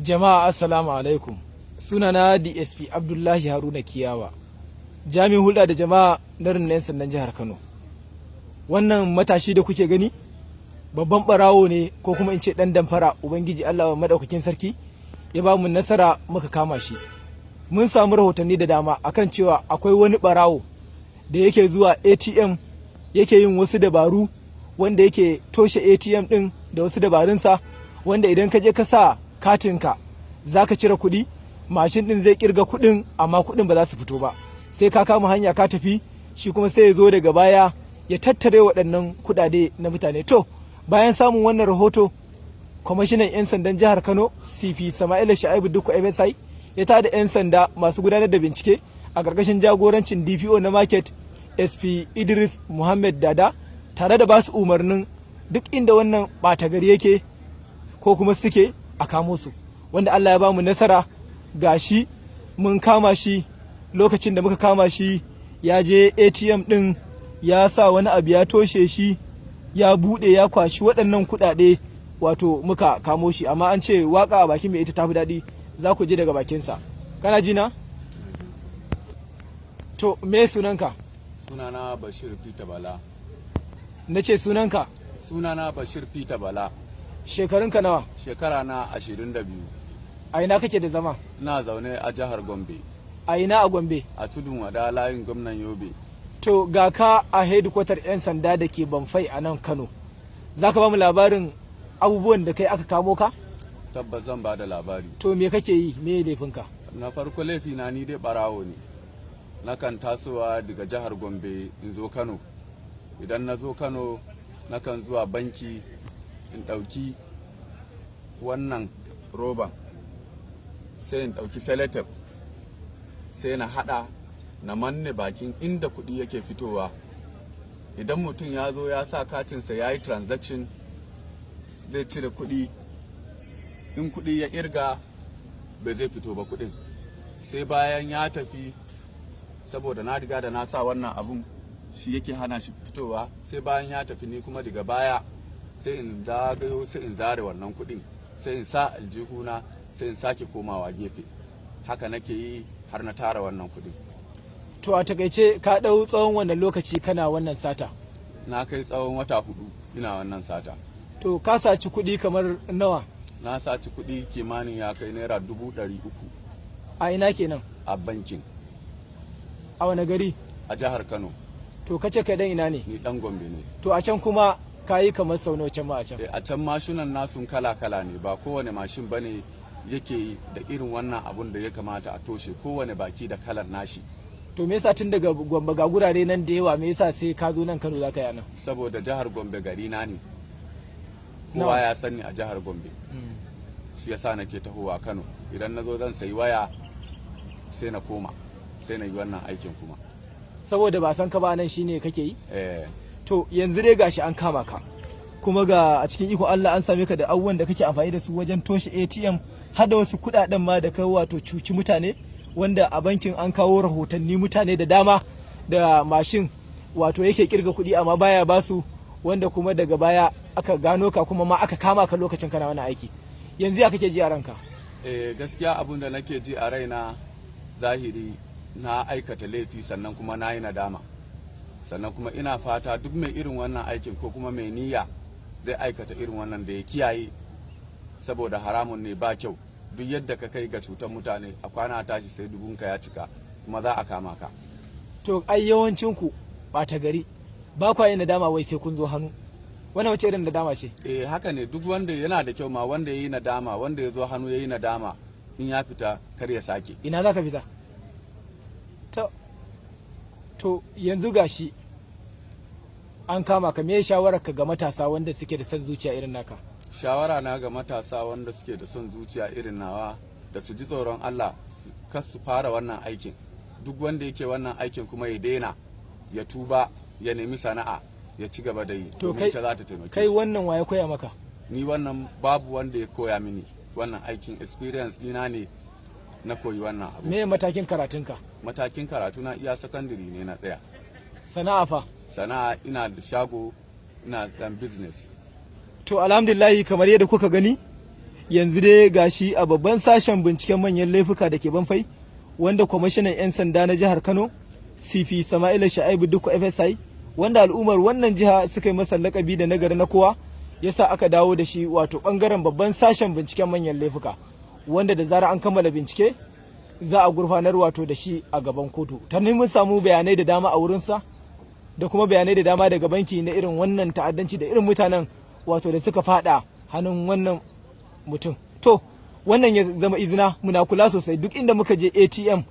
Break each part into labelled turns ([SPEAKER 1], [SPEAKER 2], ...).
[SPEAKER 1] Jama'a, assalamu alaikum. Sunana DSP Abdullahi Haruna Kiyawa, jami'in hulɗa da jama'a na rundunar 'yan sandan jihar Kano. Wannan matashi da kuke gani babban barawo ne, ko kuma in ce ɗan damfara. Ubangiji Allah madaukakin sarki ya ba mu nasara muka kama shi. Mun samu rahotanni da dama akan cewa akwai wani barawo da yake zuwa ATM, yake yin wasu dabaru wanda yake toshe ATM ɗin da wasu dabarunsa, wanda idan ka je ka sa katinka za ka cire kuɗi, mashin ɗin zai kirga kuɗin amma kuɗin ba za su fito ba. Sai ka kama hanya ka tafi, shi kuma sai ya zo daga baya ya tattare waɗannan kuɗaɗe na mutane. To, bayan samun wannan rahoto, kwamishinan 'yan sandan jihar Kano, CP Sama'ila Sha'ibu Dikko FSI, ya tada 'yan sanda masu gudanar da bincike a ƙarƙashin jagorancin DPO na Market, SP Idris Muhammad Dada, tare da ba su umarnin duk inda wannan ɓata gari yake ko kuma suke, a kamo su. Wanda Allah ya ba mu nasara, gashi mun kama shi. Lokacin da muka kama shi, ya je ATM ɗin, ya sa wani abu ya toshe shi, ya buɗe, ya kwashi waɗannan kuɗaɗe. Wato muka kamo shi, amma an ce waka a bakin mai ita tafi daɗi. Za ku ji daga bakinsa. Kana ji na? To, me sunanka?
[SPEAKER 2] Sunana Bashir Peter Bala.
[SPEAKER 1] Na ce sunanka.
[SPEAKER 2] Sunana Bashir Peter Bala.
[SPEAKER 1] Shekarunka nawa?
[SPEAKER 2] Shekara na 22.
[SPEAKER 1] A ina kake da zama?
[SPEAKER 2] Ina zaune a jihar Gombe.
[SPEAKER 1] A ina a Gombe?
[SPEAKER 2] A Tudun Wada, layin Gwamnan Yobe.
[SPEAKER 1] To, ga ka a hedikwatar 'yan sanda da ke Bomfai a nan Kano. Za ka ba mu labarin abubuwan da kai aka kamo ka?
[SPEAKER 2] Tabbas, zan ba da labari.
[SPEAKER 1] To, me kake yi? Me laifinka?
[SPEAKER 2] Na farko, laifi na, ni dai barawo ne. Nakan tasowa daga jihar Gombe in zo Kano. Idan na zo Kano, nakan zuwa banki in ɗauki wannan roban, sai in ɗauki sellotape, sai na haɗa na manne bakin inda kuɗi yake fitowa. Idan mutum ya zo ya sa katinsa ya yi transaction, zai cire kuɗi, in kuɗi ya irga, bai zai fito ba kuɗin, sai bayan ya tafi. Saboda na riga da na sa wannan abun, shi yake hana shi fitowa. Sai bayan ya tafi, ni kuma daga baya sai in zagayo, sai in zare wannan kuɗin, sai in sa aljihuna, sai in sake komawa gefe. Haka nake yi har na tara wannan kuɗin.
[SPEAKER 1] To, a takaice ka ɗau tsawon wannan lokaci kana wannan sata?
[SPEAKER 2] Na kai tsawon wata 4 ina wannan sata.
[SPEAKER 1] To, ka saci kuɗi kamar nawa?
[SPEAKER 2] Na saci kuɗi kimanin ya kai naira 300,000.
[SPEAKER 1] A ina kenan?
[SPEAKER 2] A bankin.
[SPEAKER 1] A wani gari?
[SPEAKER 2] A jihar Kano.
[SPEAKER 1] To, kace kai dan ina ne?
[SPEAKER 2] Ni dan Gombe ne.
[SPEAKER 1] To, a can kuma ka yi kamar sau nawa can ma a can?
[SPEAKER 2] A can mashunan nasun kala-kala ne. Ba kowane mashin bane yake da irin wannan abun da ya kamata a toshe. Kowane baki da kalar nashi.
[SPEAKER 1] To, me yasa tun daga Gombe, ga gurare nan da yawa, me yasa sai ka zo nan Kano zaka yi nan?
[SPEAKER 2] Saboda jihar Gombe gari na ne. Kowa ya sani a jihar Gombe, shi yasa nake tahowa Kano. Idan na zo zan sayi waya, sai na koma, sai na yi wannan aikin kuma.
[SPEAKER 1] Saboda ba san ka ba nan, shine kake yi?
[SPEAKER 2] Eh.
[SPEAKER 1] To, yanzu dai gashi an kama ka, kuma ga a cikin ikon Allah an same ka da abubuwan da kake amfani da su wajen toshe ATM, har da wasu kudaden ma da kai wato cuci mutane, wanda a bankin an kawo rahotanni, mutane da dama da mashin wato yake kirga kuɗi amma baya basu, wanda kuma daga baya aka gano ka, kuma ma aka kama ka lokacin kana wani aiki. Yanzu ya kake ji a ranka?
[SPEAKER 2] Eh, gaskiya abun da nake ji a raina, zahiri na aikata laifi, sannan kuma na yi nadama. Sannan kuma ina fata duk mai irin wannan aikin ko kuma mai niyya zai aikata irin wannan, da ya kiyaye, saboda haramun ne, ba kyau. Duk yadda ka kai ga cutar mutane, a kwana tashi sai dubunka ya cika, kuma za a kama ka.
[SPEAKER 1] To, ai yawancin ku ɓata gari ba kwa yin nadama, wai sai kun zo hannu. Wannan wace irin nadama ce?
[SPEAKER 2] Eh, haka ne. Duk wanda yana da kyau ma, wanda ya yi nadama, wanda ya zo hannu ya yi nadama, in ya fita kar ya sake.
[SPEAKER 1] Ina za ka fita? To, yanzu gashi an kama ka. Me shawarar ka ga matasa wanda suke da son zuciya irin naka?
[SPEAKER 2] Shawara na ga matasa wanda suke da son zuciya irin nawa, da su ji tsoron Allah, kar su fara wannan aikin. Duk wanda yake wannan aikin kuma ya daina, ya tuba, ya nemi sana'a ya ci gaba da yi,
[SPEAKER 1] To,
[SPEAKER 2] domin
[SPEAKER 1] kai
[SPEAKER 2] ita za ta taimake
[SPEAKER 1] kai
[SPEAKER 2] shi.
[SPEAKER 1] Wannan waye koya maka?
[SPEAKER 2] Ni wannan babu wanda ya koya mini wannan aikin. Experience ɗina ne na koyi wannan abu.
[SPEAKER 1] Me matakin karatunka?
[SPEAKER 2] Matakin karatu na, iya sakandare ne na tsaya.
[SPEAKER 1] Sana'a fa?
[SPEAKER 2] Sana'a, ina da shago, ina dan business.
[SPEAKER 1] To, alhamdulillahi, kamar yadda kuka gani, Yanzu dai gashi a babban sashen binciken manyan laifuka da ke Banfai, wanda kwamishinan 'yan sanda na jihar Kano, CP Sama'ila Sha'ibu Dukku FSI, wanda al'ummar wannan jiha suka yi masa lakabi da nagari na kowa, yasa aka dawo da shi wato bangaren babban sashen binciken manyan laifuka, wanda da zarar an kammala bincike za a gurfanar wato da shi a gaban kotu. Ta mun samu bayanai da dama a wurinsa da kuma bayanai da dama daga banki na irin wannan ta'addanci da irin mutanen wato da suka fada hannun wannan mutum. To, wannan ya zama izina, muna kula sosai. Duk inda muka je ATM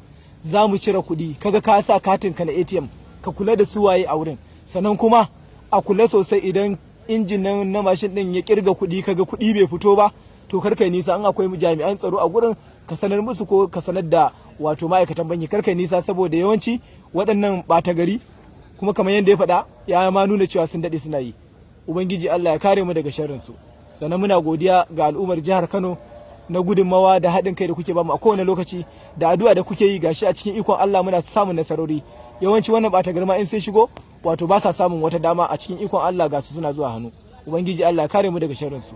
[SPEAKER 1] za mu cire kuɗi, kaga ka sa katin ka na ATM, ka kula da suwaye a wurin. Sannan kuma a kula sosai, idan injin nan na mashin din ya kirga kuɗi, kaga kuɗi bai fito ba, to kar kai nisa. In akwai jami'an tsaro a gurin, ka sanar musu ko ka sanar da wato ma'aikatan banki. Kar kai nisa, saboda yawanci waɗannan ɓata gari kuma, kamar yadda ya faɗa, ya ma nuna cewa sun daɗe suna yi. Ubangiji Allah ya kare mu daga sharrin su. Sannan muna godiya ga al'ummar jihar Kano na gudunmawa da haɗin kai da kuke bamu a kowane lokaci da addu'a da kuke yi. Gashi a cikin ikon Allah muna samun nasarori. Yawanci wannan ɓata gari ma in sun shigo, wato ba sa samun wata dama. A cikin ikon Allah ga su suna zuwa hannu. Ubangiji Allah ya kare mu daga sharrin su.